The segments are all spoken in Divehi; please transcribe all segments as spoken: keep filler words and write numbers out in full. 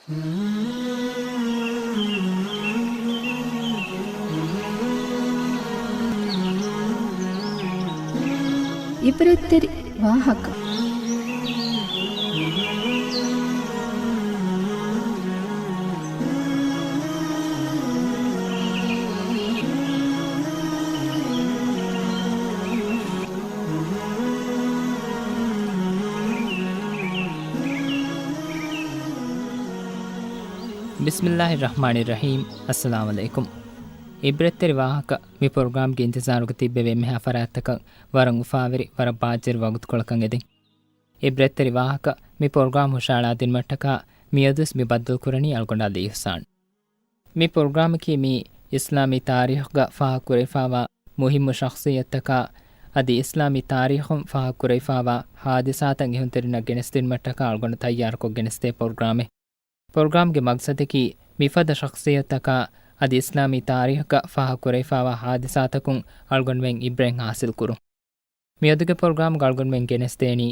އިބްރަތްތެރި ވާހަކަ. ބިސްމިއްލާހި ރަޙްމާނި ރަޙީމް. އައްސަލާމު ޢަލައިކުމް. އިބްރަތްތެރި ވާހަކަ މި ޕްރޮގްރާމްގެ އިންތިޒާރުގަ ތިއްބެވި އެންމެހާ ފަރާތްތަކަށް ވަރަށް އުފާވެރި، ވަރަށް ބާއްޖަވެރި ވަގުތުކޮޅަކަށް އެދެން. އިބްރަތްތެރި ވާހަކަ މި ޕްރޮގްރާމް ހުށަހަޅާދިނުމަށްޓަކާ މިއަދުވެސް މި ބައްދަލުކުރަނީ އަޅުގަނޑު ޢަލީ އިޙްސާން. މި ޕްރޮގްރާމަކީ މީ އިސްލާމީ ތާރީޚުގަ ފާހަގަކުރެވިފާވާ މުހިއްމު ޝަޚްޞިއްޔަތުތަކާ އަދި އިސްލާމީ ތާރީޚުން ފާހަގަކުރެވިފާވާ ޙާދިސާތައް އިހުންތެރިންނަށް ގެނެސްދިނުމަށްޓަކާ އަޅުގަނޑު ތައްޔާރުކޮށް ގެނެސްދޭ ޕްރޮގްރާމެއް. ޕްރޮގްރާމްގެ މަގްސަދަކީ މިފަދަ ޝަޚްޞިއްޔަތުތަކާ އަދި އިސްލާމީ ތާރީޚުގަ ފާހަގަކުރެވިފާވާ ޙާދިސާތަކުން އަޅުގަނޑުމެން ޢިބްރަތް ޙާޞިލްކުރުން. މިއަދުގެ ޕްރޮގްރާމްގަ އަޅުގަނޑުމެން ގެނެސްދޭނީ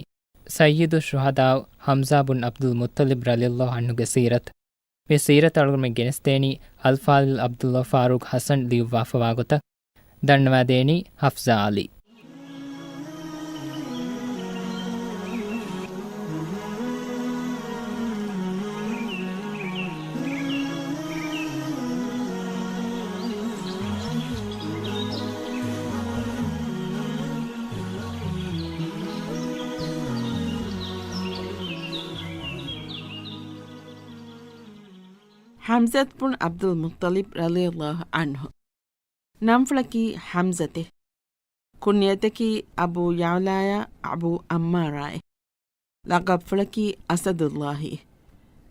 ސައްޔިދުއްޝުހަދާއު ޙަމްޒާ ބުން ޢަބްދުލް މުއްޠަލިބް ރަޟިޔަﷲ ޢަންހުގެ ސީރަތު. މި ސީރަތު އަޅުގަނޑުމެން ގެނެސްދޭނީ އަލްފާޟިލް ޢަބްދުﷲ ފާރޫޤް ޙަސަން ލިޔުއްވާފަވާ ގޮތަށް. ދަންނަވާދޭނީ ޙަފްޒާ ޢަލީ. ޙަމްޒަތު ބުން ޢަބްދުލް މުއްޠަލިބް ރަޟިޔަﷲ ޢަންހު. ނަންފުޅަކީ ޙަމްޒަތޭ. ކުންޔަތަކީ އަބޫ ޔަޢުލާއާ އަބޫ ޢައްމާރާއޭ. ލަޤަބުފުޅަކީ އަސަދުﷲ.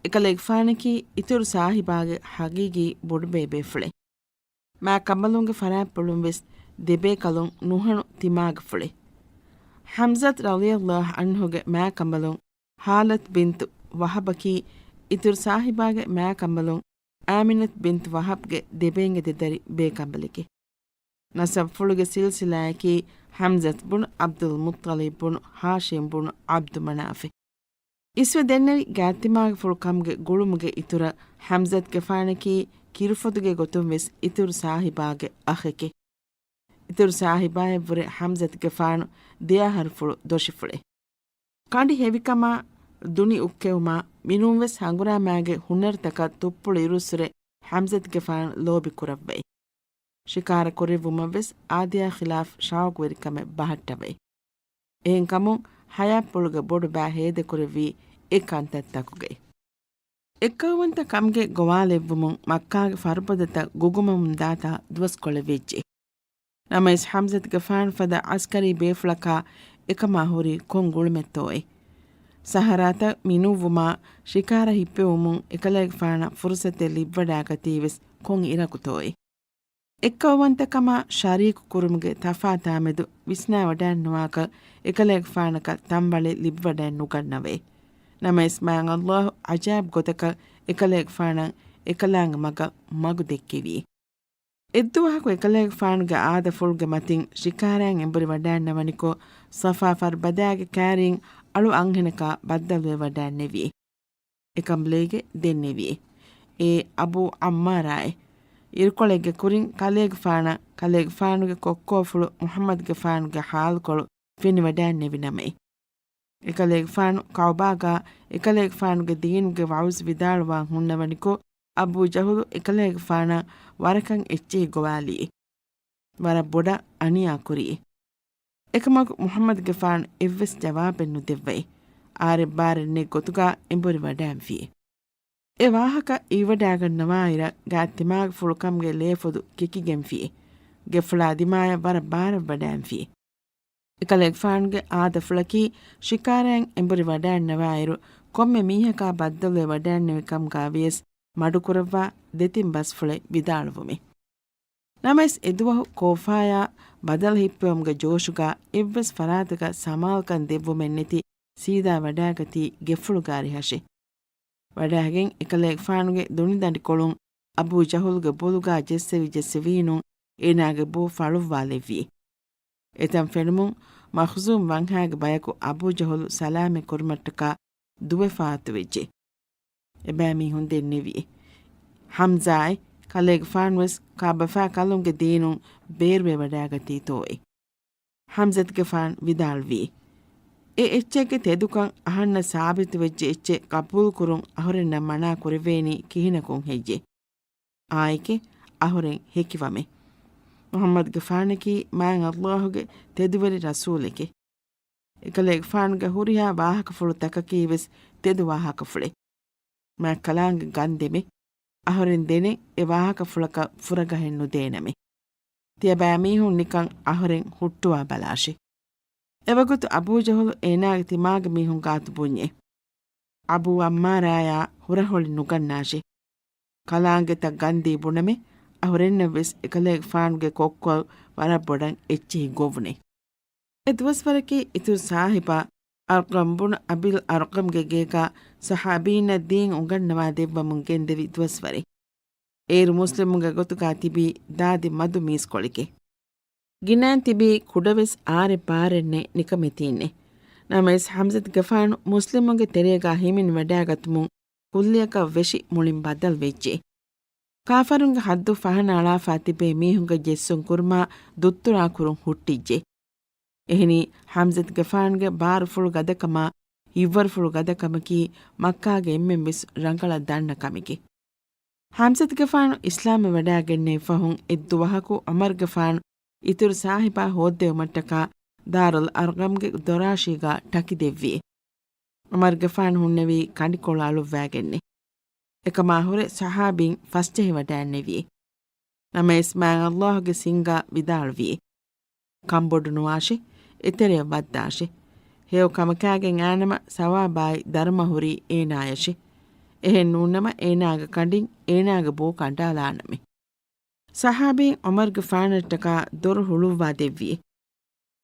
އެކަލޭގެފާނަކީ އިތުރު ސާހިބާގެ ޙަޤީޤީ ބޮޑުބޭބޭފުޅެއް. މާ ކަނބަލުންގެ ފަރާތްޕުޅުން ވެސް ދެބޭކަލުން ނުހަނު ތިމާގެފުޅެއް. ޙަމްޒަތު ރަޟިޔަﷲ ޢަންހުގެ މާ ކަނބަލުން ހާލަތު ބިންތު ވަހަބަކީ އިތުރު ސާހިބާގެ މާ ކަނބަލުން އާމިނަތު ބިންތު ވަހަބްގެ ދެބޭންގެ ދެދަރި ބޭކަނބަލެކޭ. ނަސަބުފުޅުގެ ސިލްސިލާއަކީ ޙަމްޒަތު ބުނު ޢަބްދުލް މުއްޠަލިބް ބުނު ހާޝިމް ބުނު ޢަބްދު މަނާފެ. އިސްވެ ދެންނެވި ގާތްތިމާގެފުޅު ކަމުގެ ގުޅުމުގެ އިތުރަށް ޙަމްޒަތުގެފާނަކީ ކިރުފޮދުގެ ގޮތުން ވެސް އިތުރު ސާހިބާގެ އަޚެކޭ. އިތުރު ސާހިބާއެއްވުރެ ޙަމްޒަތުގެފާނު ދެ އަހަރުފުޅު ދޮށިފުޅެއް. ކަނޑި ހެވިކަމާ، ދުނި އުއްކެވުމާ، މިނޫންވެސް ހަނގުރާމާގެ ހުނަރުތަކަށް ތުއްޕުޅު އިރުއްސުރެ ޙަމްޒަތުގެފާނު ލޯބި ކުރައްވައި. ޝިކާރަ ކުރެއްވުމަށްވެސް އާދަޔާ ޚިލާފް ޝައުޤުވެރިކަމެއް ބަހައްޓަވައި. އެހެންކަމުން ޙަޔާތްޕުޅުގެ ބޮޑު ބައި ހޭދަކުރެއްވީ އެ ކަންތައްތަކުގައި. އެއްކައުވަންތަ ކަމުގެ ގޮވާލެއްވުމުން މައްކާގެ ފަރުބަދަތައް ގުގުމަމުން ދާތާ ދުވަސްކޮޅެއް ވެއްޖެ. ނަމަވެސް ޙަމްޒަތުގެފާނު ފަދަ ޢަސްކަރީ ބޭފުޅަކާ އެކަމާ ހުރީ ކޮން ގުޅުމެއްތޯއޭ؟ ސަހަރާތައް މިނޫއްވުމާ، ޝިކާރަ ހިއްޕެވުމުން އެކަލޭގެފާނަށް ފުރުޞަތެއް ލިބިވަޑާގަތީވެސް ކޮން އިރަކުތޯއޭ؟ އެއްކައުވަންތަކަމާ ޝަރީކު ކުރުމުގެ ތަފާތާމެދު ވިސްނާވަޑައިންނުވާކަށް އެކަލޭގެފާނަކަށް ތަންވަޅެއް ލިބިވަޑައެއްނުގަންނަވައި. ނަމަވެސް މާތް ﷲ ޢަޖާއިބު ގޮތަކަށް އެކަލޭގެފާނަށް އެކަލާނގެ މަގަށް މަގު ދެއްކެވި. އެއްދުވަހަކު އެކަލޭގެފާނުގެ އާދަފުޅުގެ މަތިން ޝިކާރައިން އެނބުރި ވަޑައިންނަވަނިކޮށް، ޞަފާ ފަރުބަދާގެ ކާރިން އަޅު އަންހެނަކާ ބައްދަލުވެ ވަޑައިންނެވި. އެކަނބަލޭގެ ދެންނެވި. އޭ އަބޫ ޢައްމާރާއޭ. އިރުކޮޅެއްގެ ކުރިން ކަލޭގެފާނަށް ކަލޭގެފާނުގެ ކޮއްކޯފުޅު މުޙައްމަދުގެފާނުގެ ޙާލުކޮޅު ފެނިވަޑައިންނެވި ނަމައި. އެކަލޭގެފާނު ކަޢުބާގާ އެކަލޭގެފާނުގެ ދީނުގެ ވަޢުޒު ވިދާޅުވާން ހުންނަވަނިކޮށް، އަބޫ ޖަހުލު އެކަލޭގެފާނަށް ވަރަކަށް އެއްޗެހި ގޮވާލިއޭ. ވަރަށް ބޮޑަށް އަނިޔާ ކުރިއޭ. އެކަމަކު މުޙައްމަދުގެފާނު އެއްވެސް ޖަވާބެއް ނުދެއްވައި، އާރެއްބާރެއް ނެތް ގޮތުގާ އެނބުރި ވަޑައިންފިއޭ. އެ ވާހަކަ އިވިވަޑައިގަންނަވާއިރަށް ގާތްތިމާގެފުޅު ކަމުގެ ލޭފޮދު ކެކިގެންފިއޭ. ގެފުޅާ ދިމާޔަށް ވަރަށް ބާރަށް ވަޑައިންފިއޭ. އެކަލޭގެފާނުގެ އާދަފުޅަކީ، ޝިކާރައިން އެނބުރި ވަޑައިންނަވާއިރު، ކޮންމެ މީހަކާ ބައްދަލުވެ ވަޑައިންނެވި ކަމުގާ ވިޔަސް މަޑުކުރައްވާ ދެތިން ބަސްފުޅެއް ވިދާޅުވުމޭ. ނަމަވެސް އެދުވަހު ކޯފާޔާ ބަދަލު ހިއްޕެވުމުގެ ޖޯޝުގާ އެއްވެސް ފަރާތަކަށް ސަމާލުކަން ދެއްވުމެއް ނެތި ސީދާ ވަޑައިގަތީ ގެފުޅުގެ އަރިހަށޭ. ވަޑައިގެން އެކަލޭގެފާނުގެ ދުނިދަނޑިކޮޅުން އަބޫ ޖަހުލުގެ ބޮލުގާ ޖެއްސެވި ޖެއްސެވީނު އޭނާގެ ބޯ ފަޅުއްވާލެއްވި. އެތަން ފެނުމުން މަޚްޒޫމް ވަންހާގެ ބަޔަކު އަބޫ ޖަހުލު ސަލާމަތް ކުރުމަށްޓަކާ ދުވެފަ އަތުވެއްޖެ. އެބައިމީހުން ދެންނެވި. ޙަމްޒާއޭ، ކަލޭގެފާނުވެސް ކާބަފާ ކަލުންގެ ދީނުން ބޭރުވެވަޑައިގަތީތޯއޭ؟ ޙަމްޒަތުގެފާނު ވިދާޅުވީ، އެ އެއްޗެއްގެ ތެދުކަން އަހަންނަށް ސާބިތުވެއްޖެ އެއްޗެއް ޤަބޫލުކުރުން އަހުރެންނަށް މަނާ ކުރެވޭނީ ކިހިނަކުން ހެއްޔޭ؟ އާއެކޭ، އަހުރެން ހެކިވަމޭ. މުޙައްމަދުގެފާނަކީ މާތް ﷲ ގެ ތެދުވެރި ރަސޫލެކޭ. އެކަލޭގެފާނުގެ ހުރިހާ ވާހަކަފުޅު ތަކަކީ ވެސް ތެދު ވާހަކަފުޅޭ. މާތް ކަލާނގެ ގަންދެމޭ. އަހުރެން ދެނެއް އެ ވާހަކަފުޅަކަށް ފުރަގަހެއް ނުދޭނަމޭ. ތިޔަބައިމީހުން ނިކަން އަހުރެން ހުއްޓުވާ ބަލާށޭ. އެވަގުތު އަބޫ ޖަހުލު އޭނާގެ ތިމާގެ މީހުން ގާތު ބުންޏޭ، އަބޫ ޢައްމާރާޔާ ހުރަހޮޅި ނުގަންނާށޭ. ކަލާނގެތައް ގަންދީ ބުނަމޭ، އަހުރެންނަށްވެސް އެކަލޭގެފާނުގެ ކޮއްކޮއަށް ވަރަށް ބޮޑަށް އެއްޗިހި ގޮވުނޭ. އެ ދުވަސްވަރަކީ އިތުރު ސާހިބާ އަރްޤަމް ބުނު އަބިލް އަރްޤަމްގެ ގޭގާ ޞަޙާބީންނަށް ދީން އުނގަންނަވާ ދެއްވަމުން ގެންދެވި ދުވަސްވަރެއް. އޭރު މުސްލިމުންގެ ގޮތުގާ ތިބީ ދާދި މަދު މީސްކޮޅެކޭ. ގިނައިން ތިބީ ކުޑަވެސް އާރެއް ބާރެއްނެއް ނިކަމެތީންނެއް. ނަމަވެސް ޙަމްޒަތުގެފާނު މުސްލިމުންގެ ތެރޭގާ ހިމެނިވަޑައިގަތުމުން ކުއްލިއަކަށް ވެށި މުޅިން ބަދަލުވެއްޖެ. ކާފަރުންގެ ޙައްދު ފަހަނައަޅާފާ ތިބޭ މީހުންގެ ޖެއްސުން ކުރުމާ ދުއްތުރާ ކުރުން ހުއްޓިއްޖެ. އެހެނީ، ޙަމްޒަތުގެފާނުގެ ބާރުފުޅު ގަދަކަމާ ހިތްވަރުފުޅު ގަދަކަމަކީ މައްކާގެ އެންމެންވެސް ރަނގަޅަށް ދަންނަ ކަމެކޭ. ޙަމްޒަތުގެފާނު އިސްލާމްވެވަޑައިގެންނެވި ފަހުން އެއްދުވަހަކު ޢުމަރުގެފާނު އިތުރު ސާހިބާ ހޯއްދެވުމަށްޓަކާ ދާރުލް އަރްޤަމްގެ ދޮރާށީގާ ޓަކި ދެއްވި. ޢުމަރުގެފާނު ހުންނެވީ ކަނޑިކޮޅު އަޅުއްވައިގެންނޭ. އެކަމާ ހުރެ ޞަޙާބީން ފަސްޖެހިވަޑައިންނެވި. ނަމަވެސް މާތް ﷲ ގެ ސިންގާ ވިދާޅުވި، ކަންބޮޑު ނުވާށޭ، އެތެރެއަށް ވައްދާށޭ. ހެޔޮ ކަމަކާގެން އާނަމަ ސަވާބާއި ދަރުމަ ހުރީ އޭނާޔަށޭ. އެހެން ނޫންނަމަ އޭނާގެ ކަނޑިން އޭނާގެ ބޯ ކަނޑާލާނަމޭ. ޞަޙާބީން ޢުމަރުގެފާނަށްޓަކާ ދޮރު ހުޅުއްވާ ދެއްވި.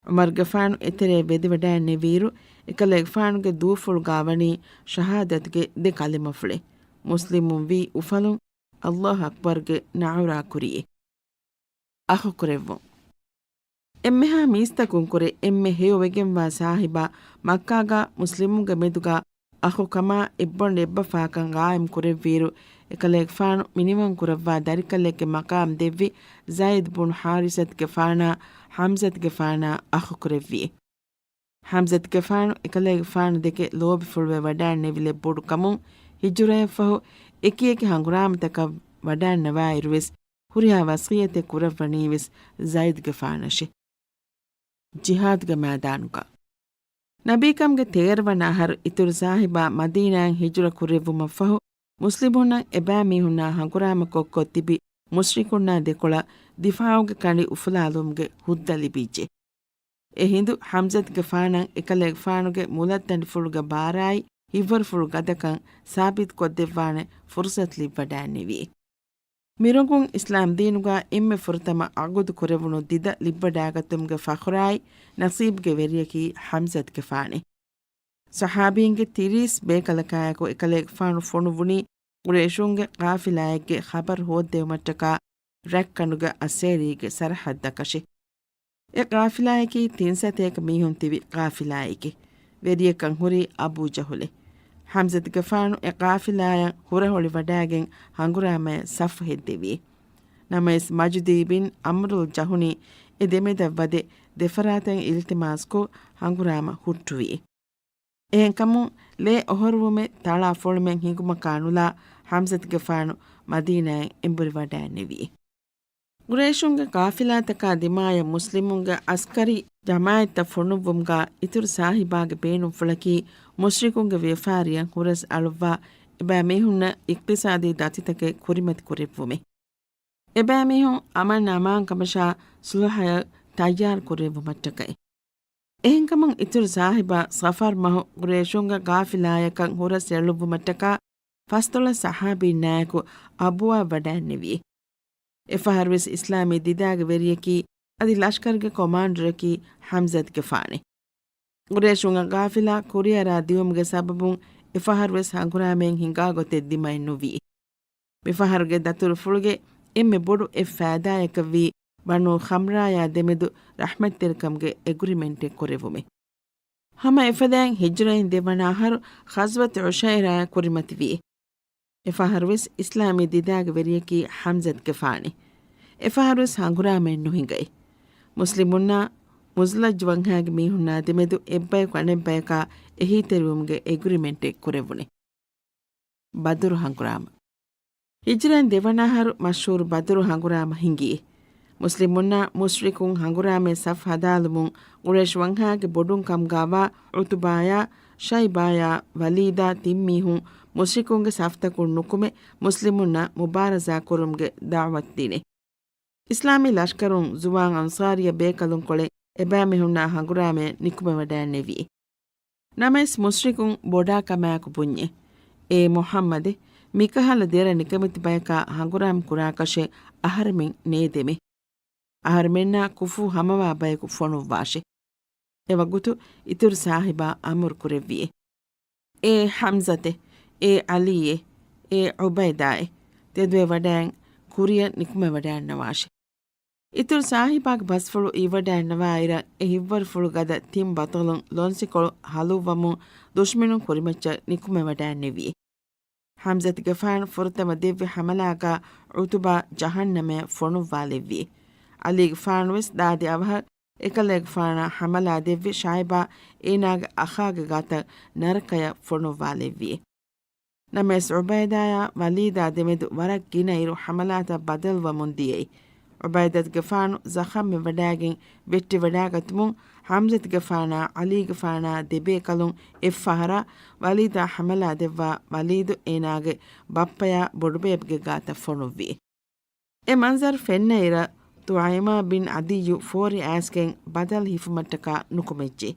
ޢުމަރުގެފާނު އެތެރެއަށް ވެދިވަޑައިންނެވިއިރު، އެކަލޭގެފާނުގެ ދޫފުޅުގާ ވަނީ ޝަހާދަތުގެ ދެ ކަލިމަފުޅެއް. މުސްލިމުން ވީ އުފަލުން ﷲ އަކްބަރުގެ ނަޢުރާ ކުރިއޭ. އަޚުކުރެއްވުން. އެންމެހާ މީސްތަކުންކުރެ އެންމެ ހެޔޮވެގެންވާ ސާހިބާ މައްކާގާ މުސްލިމުންގެ މެދުގާ އަޚުކަމާ އެއްބަނޑު އެއްބަފާކަން ގާއިމް ކުރެއްވިއިރު، އެކަލޭގެފާނު މިނިވަން ކުރައްވާ ދަރިކަލެއްގެ މަޤާމް ދެއްވި ޒައިދް ބުން ޙާރިސަތުގެފާނާ ޙަމްޒަތުގެފާނާ އަޚުކުރެއްވި. ޙަމްޒަތުގެފާނު އެކަލޭގެފާނު ދެކެ ލޯބިފުޅުވެ ވަޑައިންނެވި ލެއްބޮޑު ކަމުން ހިޖުރަޔަށްފަހު އެކިއެކި ހަނގުރާމަތަކަށް ވަޑައިންނަވާއިރުވެސް ހުރިހާ ވަޞިއްޔަތެއް ކުރައްވަނީވެސް ޒައިދުގެފާނަށޭ. ޖިހާދުގެ މައިދާނުގަ. ނަބީކަމުގެ ތޭރަވަނަ އަހަރު އިތުރު ސާހިބާ މަދީނާއިން ހިޖުރަ ކުރެއްވުމަށްފަހު، މުސްލިމުންނަށް އެބައިމީހުންނާ ހަނގުރާމަކޮށްކޮށް ތިބި މުޝްރިކުންނާ ދެކޮޅަށް ދިފާޢުގެ ކަނޑި އުފުލާލުމުގެ ހުއްދަ ލިބިއްޖެ. އެ ހިނދު ޙަމްޒަތުގެފާނަށް އެކަލޭގެފާނުގެ މުލައްތަނޑިފުޅުގެ ބާރާއި ހިތްވަރުފުޅު ގަދަކަން ސާބިތުކޮށްދެއްވާނެ ފުރުޞަތު ލިބިވަޑައިންނެވި. މިރޮނގުން އިސްލާމް ދީނުގަ އެންމެ ފުރަތަމަ ޢަޤުދު ކުރެވުނު ދިދަ ލިބިވަޑައިގަތުމުގެ ފަޚުރާއި ނަސީބުގެ ވެރިޔަކީ ޙަމްޒަތުގެފާނޭ. ޞަޙާބީންގެ ތިރީސް ބޭކަލަކާއެކު އެކަލޭގެފާނު ފޮނުއްވުނީ ޤުރައިޝުންގެ ޤާފިލާއެއްގެ ޚަބަރު ހޯއްދެވުމަށްޓަކާ ރަތްކަނޑުގެ އައްސޭރީގެ ސަރަޙައްދަކަށޭ. އެ ޤާފިލާއަކީ ތިން ސަތޭކަ މީހުން ތިބި ޤާފިލާއެކޭ. ވެރިޔަކަށް ހުރީ އަބޫ ޖަހުލޭ. ޙަމްޒަތުގެފާނު އެ ޤާފިލާޔަށް ހުރަހޮޅިވަޑައިގެން ހަނގުރާމަޔަށް ސަފް ހެއްދެވި. ނަމަވެސް މަޖުދީ ބިން ޢަމްރުލް ޖަހުނީ އެ ދެމެދަށް ވަދެ ދެފަރާތަށް އިލްތިމާސްކޮށް ހަނގުރާމަ ހުއްޓުވި. އެހެންކަމުން ލޭ އޮހޮރުވުމެއް ތަޅާ ފޮޅުމެއް ހިނގުމަކާ ނުލާ ޙަމްޒަތުގެފާނު މަދީނާއަށް އެނބުރިވަޑައިންނެވި. ޤުރައިޝުންގެ ޤާފިލާތަކާ ދިމާޔަށް މުސްލިމުންގެ ޢަސްކަރީ ޖަމާޢަތްތައް ފޮނުއްވުމުގާ އިތުރު ސާހިބާގެ ބޭނުންފުޅަކީ މުޝްރިކުންގެ ވިޔަފާރިއަށް ހުރަސް އަޅުއްވާ އެބައިމީހުންނަށް އިޤްތިޞާދީ ދަތިތަކެއް ކުރިމަތި ކުރެއްވުމޭ. އެބައިމީހުން އަމަން އަމާންކަމަށާ ޞުލްޙައަށް ތައްޔާރު ކުރެއްވުމަށްޓަކައި. އެހެންކަމުން އިތުރު ސާހިބާ ޞަފަރް މަހު ޤުރައިޝުންގެ ޤާފިލާޔަކަށް ހުރަސް އެޅުއްވުމަށްޓަކާ ފަސްދޮޅަސް ޞަޙާބީންނާއެކު އަބުވާ ވަޑައިންނެވި. އެފަހަރުވެސް އިސްލާމީ ދިދާގެ ވެރިޔަކީ އަދި ލަޝްކަރުގެ ކޮމާންޑަރަކީ ޙަމްޒަތުގެފާނޭ. ޤުރައިޝުންގެ ޤާފިލާ ކުރިއަރާ ދިއުމުގެ ސަބަބުން އެފަހަރުވެސް ހަނގުރާމައިން ހިނގާ ގޮތެއް ދިމައެއް ނުވި. މިފަހަރުގެ ދަތުރުފުޅުގެ އެންމެ ބޮޑު އެއް ފައިދާއަކަށްވީ ބަނޫ ޚަމްރާޔާ ދެމެދު ރަޙްމަތްތެރިކަމުގެ އެގްރިމެންޓެއް ކުރެއްވުމެއް. ހަމަ އެފަދައިން ހިޖުރައިން ދެވަނަ އަހަރު ޣަޒްވަތު ޢުޝައިރާ ކުރިމަތިވި. އެފަހަރުވެސް އިސްލާމީ ދިދާގެ ވެރިޔަކީ ޙަމްޒަތުގެފާނޭ. އެފަހަރުވެސް ހަނގުރާމައެއް ނުހިނގައި. މުސްލިމުންނާ މުޒްލަޖް ވަންހާގެ މީހުންނާ ދެމެދު އެއްބަޔަކު އަނެއްބަޔަކާ އެހީތެރިވުމުގެ އެގްރިމެންޓެއް ކުރެއްވުނެ. ބަދުރު ހަނގުރާމަ. ހިޖްރައިން ދެވަނަ އަހަރު މަޝްހޫރު ބަދުރު ހަނގުރާމަ ހިނގިއޭ. މުސްލިމުންނާ މުޝްރިކުން ހަނގުރާމައިން ސަފް ހަދާލުމުން، ޤުރައިޝް ވަންހާގެ ބޮޑުން ކަމުގާވާ ޢުތުބާޔާ، ޝައިބާޔާ، ވަލީދާ ތިން މީހުން މުޝްރިކުންގެ ސަފްތަކުން ނުކުމެ، މުސްލިމުންނަށް މުބާރަޒާ ކުރުމުގެ ދަޢުވަތު ދިނެ. އިސްލާމީ ލަޝްކަރުން ޒުވާން އަންޞާރިއްޔަ ބޭކަލުންކޮޅެއް އެބައިމީހުންނާ ހަނގުރާމަޔަށް ނިކުމެވަޑައިންނެވި. ނަމަވެސް މުޝްރިކުން ބޮޑާ ކަމާއެކު ބުންޏޭ، އޭ މުޙައްމަދެ، މިކަހަލަ ދެރަ ނިކަމެތި ބަޔަކާ ހަނގުރާމަ ކުރާކަށެއް އަހަރެމެން ނޭދެމޭ. އަހަރެމެންނާ ކުފޫ ހަމަވާ ބަޔަކު ފޮނުއްވާށޭ. އެވަގުތު އިތުރު ސާހިބާ އަމުރު ކުރެއްވިއޭ، އޭ ޙަމްޒަތެ، އޭ ޢަލީއޭ، އޭ ޢުބައިދާއޭ، ތެދުވެވަޑައިން ކުރިއަށް ނިކުމެވަޑައިންނަވާށޭ. އިތުރު ސާހިބާގެ ބަސްފުޅު އިވަޑައިންނަވާއިރަށް އެ ހިތްވަރުފުޅު ގަދަ ތިން ބަޠަލުން ލޮންސިކޮޅު ހަލުއްވަމުން ދުޝްމަނުން ކުރިމައްޗަށް ނިކުމެވަޑައިންނެވި. ޙަމްޒަތުގެފާނު ފުރަތަމަ ދެއްވި ޙަމަލާގާ ޢުތުބާ ޖަހަންނަމަޔަށް ފޮނުއްވާލެއްވި. ޢަލީގެފާނުވެސް ދާދި އަވަހަށް އެކަލޭގެފާނާ ޙަމަލާ ދެއްވި ޝައިބާ އޭނާގެ އަޚާގެ ގާތަށް ނަރަކަޔަށް ފޮނުއްވާލެއްވި. ނަމަވެސް ޢުބައިދާޔާ ވަލީދާ ދެމެދު ވަރަށް ގިނައިރު ޙަމަލާތައް ބަދަލުވަމުން ދިޔައީ. ޢުބައިދަތުގެފާނު ޒަޚަމްވެވަޑައިގެން ވެއްޓިވަޑައިގަތުމުން ޙަމްޒަތުގެފާނާ ޢަލީގެފާނާ ދެބޭކަލުން އެއްފަހަރާ ވަލީދާ ޙަމަލާ ދެއްވާ ވަލީދު އޭނާގެ ބައްޕަޔާ ބޮޑުބޭބެގެ ގާތަށް ފޮނުއްވި. އެ މަންޒަރު ފެންނައިރަށް ޠުޢައިމާ ބިން ޢަދިއްޔު ފޯރި އައިސްގެން ބަދަލު ހިފުމަށްޓަކާ ނުކުމެއްޖެ.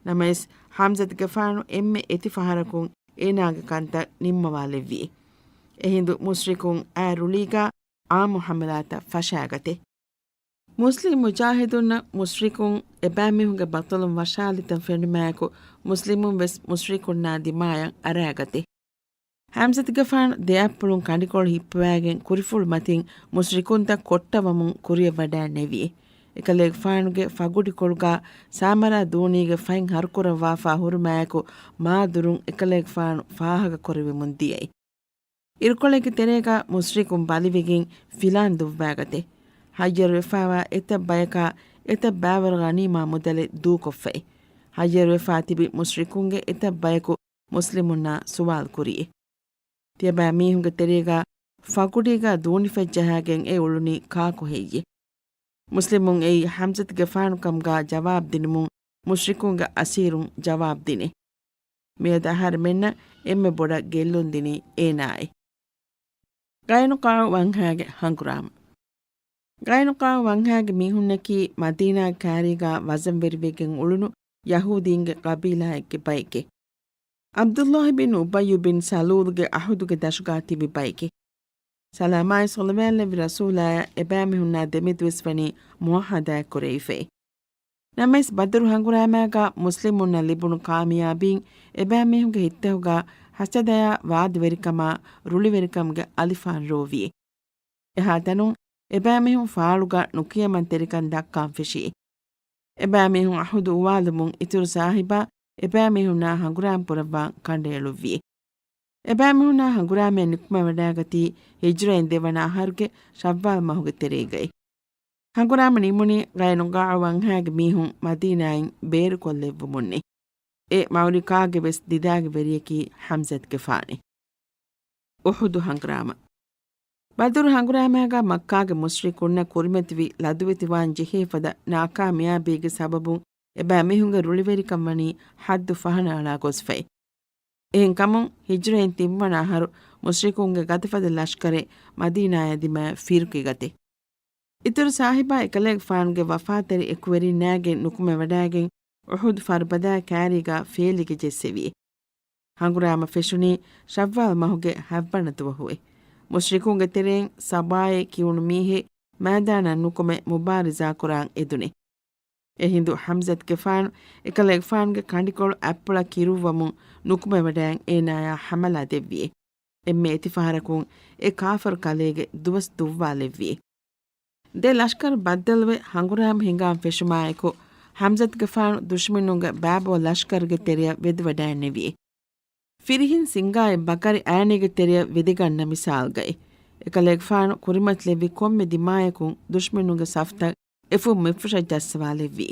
ނަމަވެސް ޙަމްޒަތުގެފާނު އެންމެ އެތި ފަހަރަކުން އޭނާގެ ކަންތައް ނިންމަވާލެއްވި. އެހިނދު މުޝްރިކުން އައި ރުޅީގާ ޢާއްމު ޙަމަލާތައް ފަށާގަތެ. މުސްލިމް މުޖާހިދުންނަށް މުޝްރިކުން އެބައިމީހުންގެ ބަޠަލުން ވަށާލިތަން ފެނުމާއެކު، މުސްލިމުން ވެސް މުޝްރިކުންނާ ދިމާޔަށް އަރާގަތެ. ޙަމްޒަތުގެފާނު ދެއަތްޕުޅުން ކަނޑިކޮޅު ހިއްޕަވައިގެން ކުރިފުޅު މަތިން މުޝްރިކުންތައް ކޮއްޓަވަމުން ކުރިއަށް ވަޑައިންނެވި. އެކަލޭގެފާނުގެ ފަގުޑިކޮޅުގާ ސާމަރާ ދޫނީގެ ފަތް ހަރުކުރައްވާފާ ހުރުމާއެކު މާދުރުން އެކަލޭގެފާނު ފާހަގަކުރެވެމުން ދިޔައީ. އިރުކޮޅެއްގެ ތެރޭގާ މުޝްރިކުން ބަލިވެގެން ފިލާން ދުއްވާގަތެ. ހައްޔަރުވެފާވާ އެތައް ބަޔަކާ އެތައް ބައިވަރު ޣަނީމާ މުދަލެއް ދޫކޮށްފައި. ހައްޔަރުވެފާ ތިބި މުޝްރިކުންގެ އެތައް ބަޔަކު މުސްލިމުންނާ ސުވާލު ކުރިއެ. ތިޔަބައިމީހުންގެ ތެރޭގާ ފަގުޑީގާ ދޫނިފައްޖަހާގެން އެ އުޅުނީ ކާކު ހެއްޔެ؟ މުސްލިމުން އެއީ ޙަމްޒަތުގެފާނުކަމުގާ ޖަވާބު ދިނުމުން މުޝްރިކުންގެ އަސީރުން ޖަވާބު ދިނެ. މިއަދު އަހަރެމެންނަށް އެންމެ ބޮޑަށް ގެއްލުން ދިނީ އޭނާއެ. ޤައިނުޤާޢު ވަންހާގެ ހަނގުރާމަ. ޤައިނުޤާޢު ވަންހާގެ މީހުންނަކީ މަދީނާގެ ކާރީގާ ވަޒަންވެރިވެގެން އުޅުނު ޔަހޫދީންގެ ޤަބީލާއެއްގެ ބައެކެ. ޢަބްދުﷲ ބިން އުބައްޔު ބިން ސަލޫލުގެ ޢަހުދުގެ ދަށުގާ ތިބި ބައެކެ. ސަލާމާއި ޞަލަވާތްލެއްވި ރަސޫލާޔަށް އެބައިމީހުންނާ ދެމެދުވެސް ވަނީ މުޢާހަދާއެއް ކުރެވިފައި. ނަމަވެސް ބަދުރު ހަނގުރާމާގާ މުސްލިމުންނަށް ލިބުނު ކާމިޔާބީން އެބައިމީހުންގެ ހިތްތަކުގާ ހަސަދަޔާ ވާދަވެރިކަމާ ރުޅިވެރިކަމުގެ އަލިފާން ރޯވިއެ. އެހާތަނުން އެބައިމީހުން ފާޅުގާ ނުކިޔަމަންތެރިކަން ދައްކާން ފެށިއެ. އެބައިމީހުން ޢަހުދު އުވާލުމުން އިތުރު ސާހިބާ އެބައިމީހުންނާ ހަނގުރާމަ ކުރައްވާން ކަނޑައެޅުއްވިއެ. އެބައިމީހުންނާ ހަނގުރާމަޔަށް ނިކުމެވަޑައިގަތީ ހިޖްރައިން ދެވަނަ އަހަރުގެ ޝައްވާލް މަހުގެ ތެރޭގައި. ހަނގުރާމަ ނިމުނީ ޤައިނުޤާޢު ވަންހާގެ މީހުން މަދީނާއިން ބޭރުކޮށްލެއްވުމުންނޭ. އެ މަޢުރިކާގެ ވެސް ދިދާގެ ވެރިޔަކީ ޙަމްޒަތުގެފާނޭ. އުޙުދު ހަނގުރާމަ. ބަދުރު ހަނގުރާމާގާ މައްކާގެ މުޝްރިކުންނަށް ކުރިމަތިވި ލަދުވެތިވާން ޖެހޭ ފަދަ ނާކާމިޔާބީގެ ސަބަބުން އެބައިމީހުންގެ ރުޅިވެރިކަން ވަނީ ޙައްދު ފަހަނައަޅާ ގޮސްފައި. އެހެންކަމުން ހިޖްރައިން ތިންވަނަ އަހަރު މުޝްރިކުންގެ ގަދަފަދަ ލަޝްކަރެއް މަދީނާޔާ ދިމާއަށް ފިރުކިގަތެ. އިތުރު ސާހިބާ އެކަލޭގެފާނުގެ ވަފާތެރި އެކުވެރިންނާގެން ނުކުމެވަޑައިގެން އުޙުދު ފަރުބަދާ ކާރީގާ ފޭލިގެ ޖެއްސެވި. ހަނގުރާމަ ފެށުނީ ޝައްވާލް މަހުގެ ހަތްވަނަ ދުވަހުއެ. މުޝްރިކުންގެ ތެރެއިން ސަބާއޭ ކިޔުނު މީހެއް މައިދާނަށް ނުކުމެ މުބާރިޒާކުރާން އެދުނެ. އެހިނދު ޙަމްޒަތުގެފާނު އެކަލޭގެފާނުގެ ކަނޑިކޮޅު އަތްޕުޅަށް ކިރުއްވަމުން ނުކުމެވަޑައިން އޭނާޔާ ޙަމަލާ ދެއްވިއެ. އެންމެ އެތިފަހަރަކުން އެ ކާފަރު ކަލޭގެ ދުވަސް ދުއްވާލެއްވިއެ. ދެ ލަޝްކަރު ބައްދަލުވެ ހަނގުރާމަ ހިނގާން ފެށުމާއެކު، ޙަމްޒަތުގެފާނު ދުޝްމަނުންގެ ބައިބޯ ލަޝްކަރުގެ ތެރެއަށް ވެދިވަޑައިންނެވިއެ. ފިރިހެން ސިންގާއެއް ބަކަރި އައިނީގެ ތެރެއަށް ވެދިގަންނަ މިސާލުގައި، އެކަލޭގެފާނު ކުރިމަތިލެއްވި ކޮންމެ ދިމާޔަކުން ދުޝްމަނުންގެ ސަފްތައް އެފުށް މިފުށަށް ޖައްސަވާލެއްވި.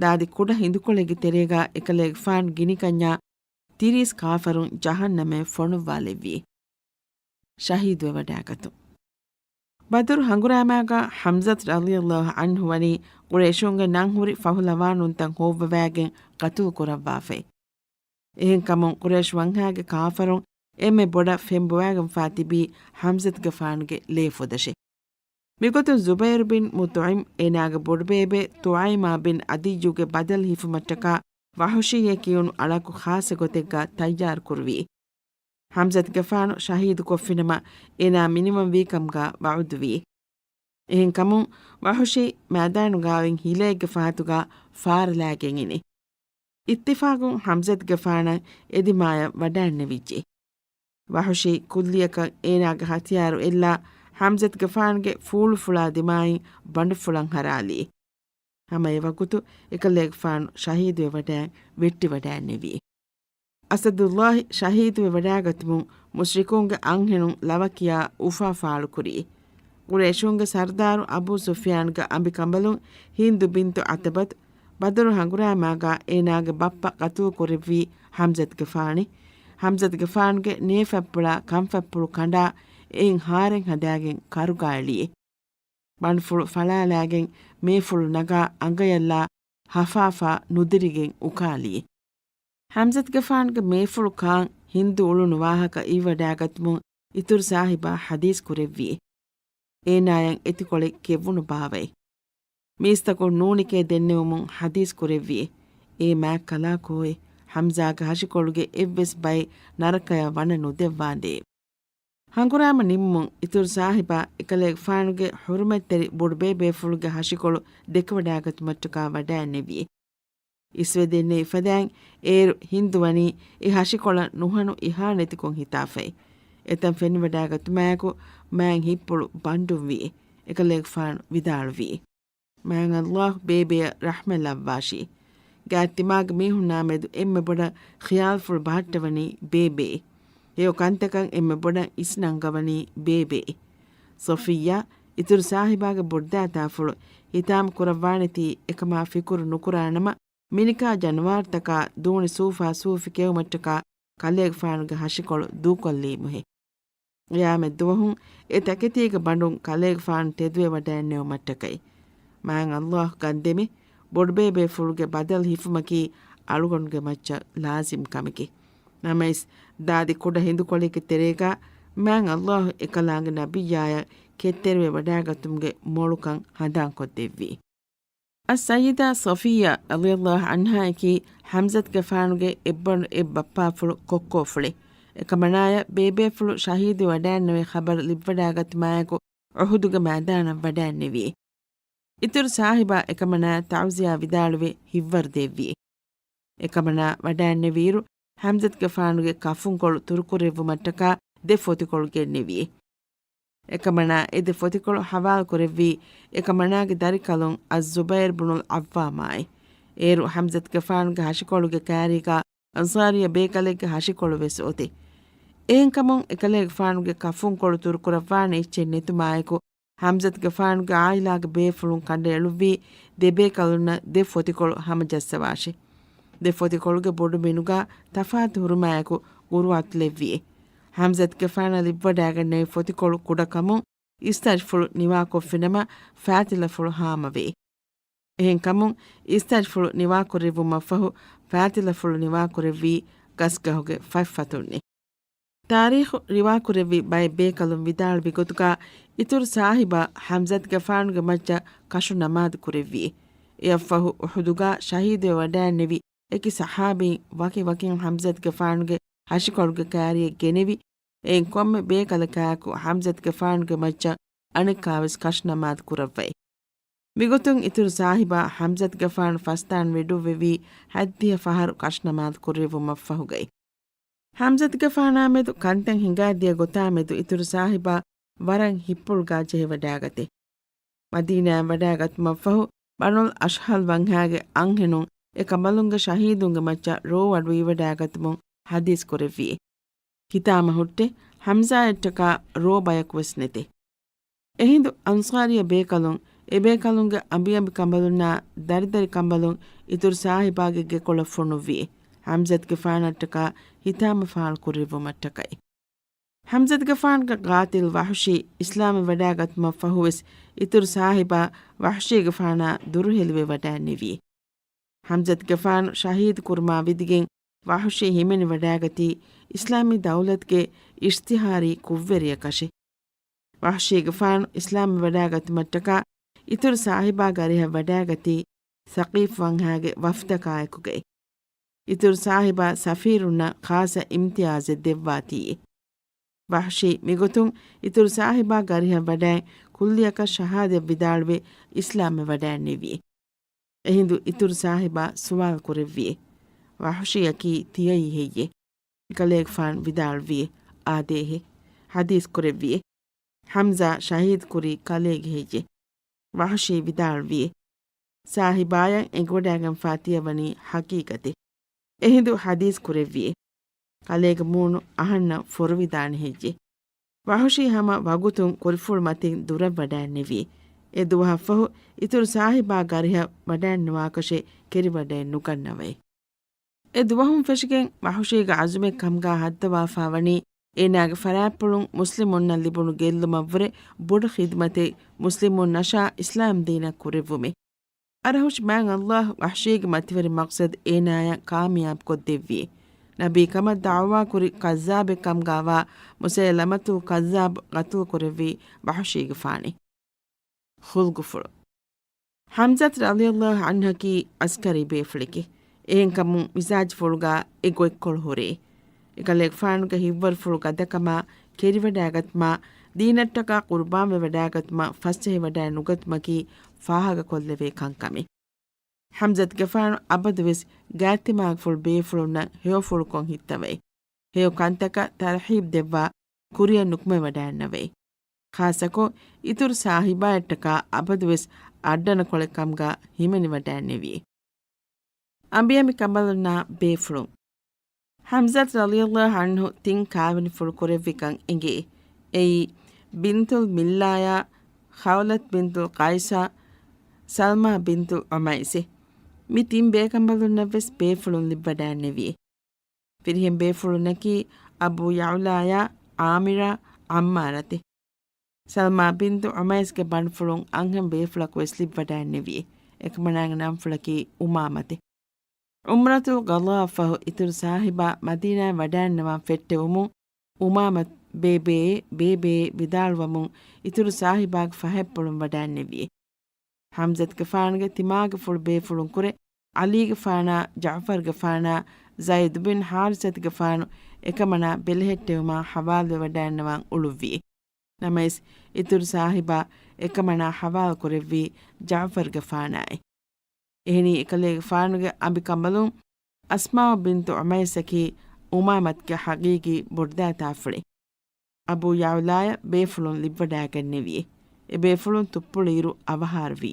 ދާދި ކުޑަ ހިނދުކޮޅެއްގެ ތެރޭގަ އެކަލޭގެފާނު ގިނިކަންޏާ ތިރީސް ކާފަރުން ޖަހަންނަމަށް ފޮނުއްވާލެއްވި. ޝަހީދުވެވަޑައިގަތުން. ބަދުރު ހަނގުރާމާގަ ޙަމްޒަތު ރަޟިޔަﷲ ޢަންހު ވަނީ ޤުރައިޝުންގެ ނަންހުރި ފަހުލަވާނުންތައް ހޯއްވަވައިގެން ޤަތުލު ކުރައްވާފައި. އެހެންކަމުން ޤުރައިޝް ވަންހާގެ ކާފަރުން އެންމެ ބޮޑަށް ފެންބޮވާގެންފާ ތިބީ ޙަމްޒަތުގެފާނުގެ ލޭފުދަށި. މިގޮތުން ޒުބައިރު ބިން މުޠްޢިމް އޭނާގެ ބޮޑުބޭބެ ތުޢައިމާ ބިން ޢަދިއްޔުގެ ބަދަލު ހިފުމަށްޓަކާ ވަޙުޝީއޭ ކިޔުނު އަޅަކު ޚާއްޞަ ގޮތެއްގަ ތައްޔާރު ކުރުވި. ޙަމްޒަތުގެފާނު ޝަހީދު ކޮށްފިނަމަ، އޭނާ މިނިވަންވީކަމުގަ ވަޢުދުވީ. އެހެންކަމުން ވަޙުޝީ މައިދާނުގާވެން ހިލައެއްގެ ފަހަތުގަ ފާރަލާގެން އިނީ. އިއްތިފާގުން ޙަމްޒަތުގެފާނަށް އެދިމާޔަށް ވަޑައިންނެވިއްޖެ. ވަޙުޝީ ކުއްލިއަކަށް އޭނާގެ ހަތިޔާރު އެއްލާ ޙަމްޒަތުގެފާނުގެ ފޫޅުފުޅާ ދިމާއިން ބަނޑުފުޅަށް ހަރާލީ. ހަމަ އެވަގުތު އެކަލޭގެފާނު ޝަހީދުވެވަޑައި ވެއްޓިވަޑައިންނެވީ. އަސަދުﷲ ޝަހީދުވެވަޑައިގަތުމުން މުޝްރިކުންގެ އަންހެނުން ލަވަ ކިޔާ އުފާ ފާޅުކުރީ. ޤުރައިޝުންގެ ސަރުދާރު އަބޫ ސުފްޔާންގެ އަނބިކަނބަލުން ހިންދު ބިންތު ޢުތުބަތު ބަދުރު ހަނގުރާމާގާ އޭނާގެ ބައްޕަ ޤަތުލު ކުރެއްވީ ޙަމްޒަތުގެފާނި. ޙަމްޒަތުގެފާނުގެ ނޭފަތްޕުޅާ ކަންފަތްޕުޅު ކަނޑާ އެއިން ހާރެއް ހަދާގެން ކަރުގައި އެޅިއެ. ބަނޑުފުޅު ފަޅާލާގެން މޭފުޅު ނަގާ އަނގަޔަށްލާ ހަފާފާ ނުދިރިގެން އުކާލިއެ. ޙަމްޒަތުގެފާނުގެ މޭފުޅު ކާން ހިންދު އުޅުނު ވާހަކަ އިއްވަޑާގަތުމުން އިތުރު ސާހިބާ ޙަދީޘް ކުރެއްވިއެ. އޭނާޔަށް އެތިކޮޅެއް ކެއްވުނު ބާވައި. މީސްތަކުން ނޫނިކޭ ދެންނެވުމުން ޙަދީޘް ކުރެއްވިއެ. އޭ މާތް ކަލާކޯއެ، ޙަމްޒާގެ ހަށިކޮޅުގެ އެއްވެސް ބައެއް ނަރަކަޔަށް ވަނަ ނުދެއްވާނދޭ. ހަނގުރާމަ ނިންމުން އިތުރު ސާހިބާ އެކަލޭގެފާނުގެ ޙުރުމަތްތެރި ބޮޑުބޭބޭފުޅުގެ ހަށިކޮޅު ދެކެވަޑާގަތުމަށްޓަކާ ވަޑައިންނެވި. އިސްވެދެންނެވި ފަދައިން އޭރު ހިންދު ވަނީ އެ ހަށިކޮޅަށް ނުހަނު އިހާނެތިކޮށް ހިތާފައި. އެތަން ފެނިވަޑާގަތުމާއެކު މާތް ހިތްޕުޅު ބަނޑުންވި. އެކަލޭގެފާނު ވިދާޅުވީ، މާތް ﷲ ބޭބެއަށް ރަޙްމަތް ލައްވާށި. ގާތްތިމާގެ މީހުންނާމެދު އެންމެ ބޮޑަށް ޚިޔާލުފުޅު ބަހައްޓަވަނީ ބޭބެއޭ. ހެޔޮ ކަންތަކަށް އެންމެ ބޮޑަށް އިސްނަންގަވަނީ ބޭބެއޭ. ޞަފިއްޔާ، އިތުރު ސާހިބާގެ ބޮޑުދައިތާފުޅު ހިތާމަ ކުރައްވާނެތީ އެކަމާ ފިކުރު ނުކުރާނަމަ، މިނިކާ ޖަނަވާރުތަކާ ދޫނި ސޫފާ ސޫފި ކެއުމަށްޓަކާ ކަލޭގެފާނުގެ ހަށިކޮޅު ދޫކޮށްލީމުހޭ. ޤިޔާމަތްދުވަހުން އެ ތަކެތީގެ ބަނޑުން ކަލޭގެފާނު ތެދުވެވަޑައިންނެވުމަށްޓަކައި. މާތް ﷲ ގަންދެމި، ބޮޑުބޭބޭފުޅުގެ ބަދަލު ހިފުމަކީ އަޅުގަނޑުގެ މައްޗަށް ލާޒިމް ކަމެކޭ. ނަމަވެސް، ދާދި ކުޑަ ހިނދުކޮޅެއްގެ ތެރޭގަ މާތް ﷲ އެކަލާނގެ ނަބިއްޔާޔަށް ކެތްތެރިވެވަޑައިގަތުމުގެ މޮޅުކަން ހަނދާންކޮށްދެއްވީ. އައްސައްޔިދާ ޞަފިއްޔާ ރަޟިޔަﷲ ޢަންހާއަކީ ޙަމްޒަތުގެފާނުގެ އެއްބަނޑު އެއްބައްޕާފުޅު ކޮއްކޯފުޅެއް. އެކަމަނާޔަށް ބޭބޭފުޅު ޝަހީދުވެވަޑައިންނެވި ޚަބަރު ލިބިވަޑައިގަތުމާއެކު އުޙުދުގެ މައިދާނަށް ވަޑައިންނެވި. އިތުރު ސާހިބާ އެކަމަނާ ތަޢުޒިޔާ ވިދާޅުވެ ހިތްވަރު ދެއްވި. އެކަމަނާ ވަޑައިންނެވިއިރު، ޙަމްޒަތުގެފާނުގެ ކަފުންކޮޅު ތުރުކުރެއްވުމަށްޓަކާ ދެ ފޮތިކޮޅު ގެންނެވި. އެކަމަނާ އެ ދެ ފޮތިކޮޅު ޙަވާލުކުރެއްވީ، އެކަމަނާގެ ދަރިކަލުން އައްޒުބައިރު ބުނުލް ޢައްވާމާއި. އޭރު ޙަމްޒަތުގެފާނުގެ ހަށިކޮޅުގެ ކާރީގާ އަންޞާރިއްޔަ ބޭކަލެއްގެ ހަށިކޮޅު ވެސް އޮތީ. އެހެންކަމުން އެކަލޭގެފާނުގެ ކަފުންކޮޅު ތުރުކުރައްވާނެ އެއްޗެއް ނެތުމާއެކު، ޙަމްޒަތުގެފާނުގެ ޢާއިލާގެ ބޭފުޅުން ކަނޑައެޅުއްވީ ދެބޭކަލުންނަށް ދެ ފޮތިކޮޅު ހަމަޖައްސަވާށި. ދެ ފޮތިކޮޅުގެ ބޮޑު މިނުގާ ތަފާތު ހުރުމާއެކު ގުރުއަތުލެއްވިއޭ. ޙަމްޒަތުގެފާނަށް ލިބިވަޑައިގެންނެވި ފޮތިކޮޅު ކުޑަކަމުން އިސްތަށިފުޅު ނިވާކޮށްފިނަމަ ފާތިލަފުޅު ހާމަވޭ. އެހެންކަމުން އިސްތަށިފުޅު ނިވާކުރެއްވުމަށްފަހު ފާތިލަފުޅު ނިވާކުރެއްވީ ގަސްގަހުގެ ފަތްފަތުންނޭ. ތާރީޚު ރިވާކުރެއްވި ބައެއް ބޭކަލުން ވިދާޅުވި ގޮތުގާ، އިތުރު ސާހިބާ ޙަމްޒަތުގެފާނުގެ މައްޗަށް ކަށު ނަމާދު ކުރެއްވިއޭ. އެއަށްފަހު އުޙުދުގާ ޝަހީދުވެ ވަޑައިންނެވި އެކި ޞަޙާބީން ވަކި ވަކިން ޙަމްޒަތުގެފާނުގެ ހަށިކޮޅުގެ ކާރިއެއް ގެނެވި، އެއިން ކޮންމެ ބޭކަލަކާއެކު ޙަމްޒަތުގެފާނުގެ މައްޗަށް އަނެއްކާވެސް ކަށުނަމާދު ކުރައްވައި. މިގޮތުން އިތުރު ސާހިބާ ޙަމްޒަތުގެފާނު ފަސްދާން ވެޑުއްވެވީ ހަތްދިހަ ފަހަރު ކަށުނަމާދު ކުރެއްވުމަށްފަހުގައި. ޙަމްޒަތުގެފާނާމެދު ކަންތައް ހިނގާދިޔަ ގޮތާމެދު އިތުރު ސާހިބާ ވަރަށް ހިތްޕުޅުގާ ޖެހިވަޑައިގަތޭ. މަދީނާއަށް ވަޑައިގަތުމަށްފަހު، ބަނުލް އަޝްހަލް ވަންހާގެ އަންހެނުން އެ ކަނބަލުންގެ ޝަހީދުންގެ މައްޗަށް ރޯ އަޑުއިވަޑައިގަތުމުން ޙަދީޘް ކުރެއްވި. ހިތާމަ ހުއްޓެ ޙަމްޒާއަށްޓަކާ ރޯ ބަޔަކުވެސް ނެތެ. އެހިނދު އަންޞާރީ ބޭކަލުން އެބޭކަލުންގެ އަނބިއަނބި ކަނބަލުންނާ ދަރިދަރި ކަނބަލުން އިތުރު ސާހިބާގެ ގެކޮޅަށް ފޮނުއްވި، ޙަމްޒަތުގެފާނަށްޓަކާ ހިތާމަ ފާޅު ކުރެއްވުމަށްޓަކައި. ޙަމްޒަތުގެފާނުގެ ޤާތިލް ވަޙުޝީ އިސްލާމްވެ ވަޑާގަތުމަށް ފަހުވެސް އިތުރު ސާހިބާ ވަޙުޝީގެފާނާ ދުރުހެލިވެ ވަޑައިންނެވި. ޙަމްޒަތުގެފާނު ޝަހީދު ކުރުމާ ވިދިގެން ވަޙުޝީ ހިމެނިވަޑައިގަތީ އިސްލާމީ ދައުލަތުގެ އިޝްތިހާރީ ކުށްވެރިޔަކަށެ. ވަޙުޝީގެފާނު އިސްލާމްވެވަޑައިގަތުމަށްޓަކާ އިތުރު ސާހިބާގެ އަރިހަށް ވަޑައިގަތީ ސަޤީފް ވަންހާގެ ވަފްދަކާއެކުގައި. އިތުރު ސާހިބާ ސަފީރުންނަށް ޚާއްޞަ އިމްތިޔާޒެއް ދެއްވާތީ. ވަޙުޝީ މިގޮތުން އިތުރު ސާހިބާގެ އަރިހަށް ވަޑައި ކުއްލިއަކަށް ޝަހާދަތް ވިދާޅުވެ އިސްލާމްވެ ވަޑައިންނެވި. އެހިނދު އިތުރު ސާހިބާ ސުވާލު ކުރެއްވި، ވަޙުޝީއަކީ ތިޔައީ ހެއްޔެ؟ ކަލޭގެފާނު ވިދާޅުވި، އާދޭހެ. ޙަދީޘް ކުރެއްވި، ޙަމްޒާ ޝަހީދު ކުރީ ކަލޭގެ ހެއްޔެ؟ ވަޙުޝީ ވިދާޅުވި، ސާހިބާޔަށް އެނގިވަޑައިގެންފާ ތިޔަ ވަނީ ޙަޤީޤަތެއް. އެހިނދު ޙަދީޘް ކުރެއްވި، ކަލޭގެ މޫނު އަހަންނަށް ފޮރުވިދާނެ ހެއްޔެ؟ ވަޙުޝީ ހަމަ ވަގުތުން ކުރިފުޅު މަތިން ދުރަށް ވަޑައިންނެވި. އެ ދުވަހަށްފަހު އިތުރު ސާހިބާގެ އަރިހަށް ވަޑައިންނަވާކަށެއް ކެރިވަޑައެއް ނުގަންނަވައި. އެ ދުވަހުން ފެށިގެން ވަޙުޝީގެ ޢަޒުމެއް ކަމުގާ ހައްދަވާފާ ވަނީ، އޭނާގެ ފަރާތްޕުޅުން މުސްލިމުންނަށް ލިބުނު ގެއްލުމަށްވުރެ ބޮޑު ޚިދުމަތެއް މުސްލިމުންނަށާ އިސްލާމް ދީނަށް ކުރެއްވުމެއް. އަރަހުށި މާތް ﷲ ވަޙްޝީގެ މަތިވެރި މަޤްޞަދު އޭނާޔަށް ކާމިޔާބު ކޮށްދެއްވި. ނަބީ ކަމަށް ދަޢުވާކުރި ކައްޒާބެއް ކަމުގާވާ މުސައިލަމަތުލް ކައްޒާބު ޤަތުލު ކުރެއްވީ ވަޙްޝީގެފާނެ. ޚުލްޤުފުޅު. ޙަމްޒަތު ރަޟިޔަﷲ ޢަންހަކީ ޢަސްކަރީ ބޭފުޅެކޭ. އެހެންކަމުން މިޒާޖުފުޅުގާ އެ ގޮތްކޮޅު ހުރޭ. އެކަލޭގެފާނުގެ ހިތްވަރުފުޅު ގަދަކަމާ ކެރިވަޑައިގަތުމާ ދީނަށްޓަކާ ޤުރުބާންވެވަޑައިގަތުމަށް ފަސްޖެހިވަޑައިނުގަތުމަކީ ފާހަގަކޮށްލެވޭ ކަންކަމެއް. ޙަމްޒަތުގެފާނު އަބަދުވެސް ގާތްތިމާގެފުޅު ބޭފުޅުންނަށް ހެޔޮފުޅުކޮށް ހިއްތަވައި، ހެޔޮ ކަންތަކަށް ތަރްޙީބު ދެއްވާ ކުރިއަށް ނުކުމެވަޑައިންނަވައި. ޚާއްޞަކޮށް އިތުރު ސާހިބާއަށްޓަކާ އަބަދުވެސް އައްޑަނަކޮޅެއް ކަމުގާ ހިމެނިވަޑައިންނެވި. އަނބިއަނބި ކަނބަލުންނާ ބޭފުޅުން. ޙަމްޒަތު ރަޟިޔަﷲ ޢަންހު ތިން ކާވެނިފުޅު ކުރެއްވިކަން އެނގޭ. އެއީ، ބިންތުލް މިއްލާޔާ، ޚައުލަތު ބިންތުލް ޤައިސާ، ސަލްމާ ބިންތުލް ޢުމައިސް. މި ތިން ބޭކަނބަލުންނަށްވެސް ބޭފުޅުން ލިބިވަޑައިންނެވި. ފިރިހެން ބޭފުޅުންނަކީ އަބޫ ޔަޢުލާޔާ، ޢާމިރާ، ޢައްމާރަތެ. ސަލްމާ ބިންތު ޢުމައިސްގެ ބަނޑުފުޅުން އަންހެން ބޭފުޅަކުވެސް ލިބިވަޑައިންނެވި. އެކަމަނާގެ ނަންފުޅަކީ އުމާމަތެ. ޢުމްރަތުލް ޤަޟާއަށްފަހު އިތުރު ސާހިބާ މަދީނާއަށް ވަޑައިންނަވާން ފެއްޓެވުމުން، އުމާމަތު ބޭބޭ، ބޭބޭ ވިދާޅުވަމުން އިތުރު ސާހިބާގެ ފަހަތްޕުޅުން ވަޑައިންނެވި. ޙަމްޒަތުގެފާނުގެ ތިމާގެފުޅު ބޭފުޅުންކުރެ، ޢަލީގެފާނާ، ޖަޢުފަރުގެފާނާ، ޒައިދު ބިން ޙާރިސަތުގެފާނު އެކަމަނާ ބެލެހެއްޓެވުމާ ޙަވާލުވެވަޑައިންނަވާން އުޅުއްވި. ނަމަވެސް، އިތުރު ސާހިބާ އެކަމަނާ ޙަވާލުކުރެއްވީ ޖަޢުފަރުގެފާނާއި. އެހެނީ، އެކަލޭގެފާނުގެ އަނބިކަނބަލުން އަސްމާއު ބިންތު ޢުމައިސްއަކީ އުމާމަތުގެ ޙަޤީޤީ ބޮޑުދައިތާފުޅެއް. އަބޫ ޔަޢުލާޔަށް ބޭފުޅުން ލިބިވަޑައިގެންނެވި. އެ ބޭފުޅުން ތުއްޕުޅިއިރު އަވަހާރަވީ.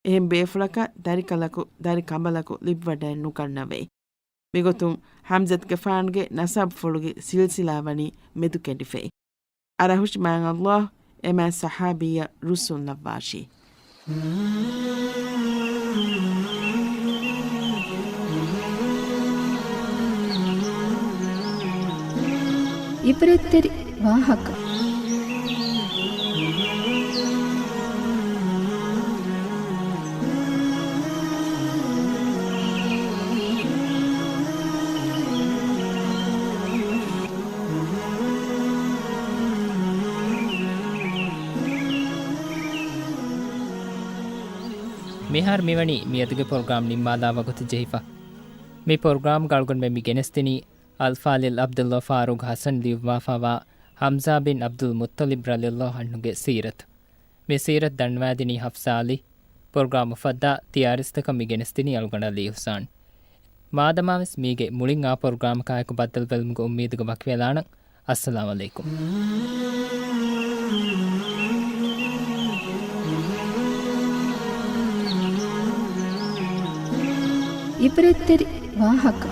އެހެން ބޭފުޅަކަށް ދަރިކަލަކު، ދަރިކަނބަލަކު ލިބިވަޑައެއް ނުގަންނަވައި. މިގޮތުން ޙަމްޒަތުގެފާނުގެ ނަސަބުފުޅުގެ ސިލްސިލާ ވަނީ މެދުކެނޑިފައި. އަރަހުށި މާތް ﷲ އެ މާތް ޞަޙާބީއަށް ރުއްސުން ލައްވާށި. ޢިބްރަތްތެރި ވާހަކަ. މިހާރު މިވަނީ މިއަދުގެ ޕްރޮގްރާމް ނިންމާލާ ވަގުތު ޖެހިފަ. މި ޕްރޮގްރާމްގަ އަޅުގަނޑުމެން މި ގެނެސްދިނީ އަލްފާޟިލް ޢަބްދުﷲ ފާރޫޤް ޙަސަން ލިޔުއްވާފާވާ ޙަމްޒާ ބިން ޢަބްދުލް މުއްޠަލިބް ރަޟިޔަﷲ ޢަންހުގެ ސީރަތު. މި ސީރަތު ދަންނަވާދިނީ ޙަފްޞާ ޢަލީ. ޕްރޮގްރާމް އުފައްދާ ތިޔާރިސްތަކަށް މި ގެނެސްދިނީ އަޅުގަނޑު ޢަލީ އިޙްސާން. މާދަމާވެސް މީގެ މުޅިން އާ ޕްރޮގްރާމަކާއެކު ބައްދަލުވެލުމުގެ އުއްމީދުގަ ވަކިވެލާނަން. އައްސަލާމް ޢަލައިކުމް. ޢިބްރަތްތެރި ވާހަކަ.